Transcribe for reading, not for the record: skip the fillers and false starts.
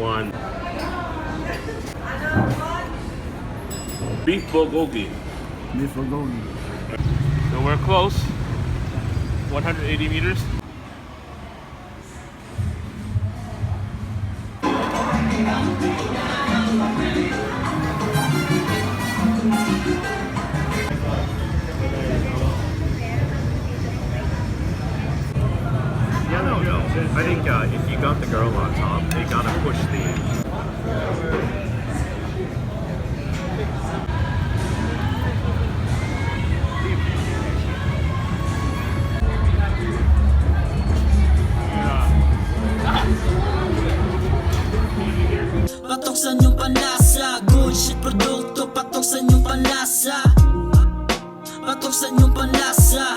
Want beef bulgogi. Beef bulgogi. So we're close. 180 meters. Yeah, no. I think if you got the girl on top, you gotta push the. Patok sa inyong panlasa. Good shit produkto. Patok sa inyong panlasa. Patok sa inyong panlasa.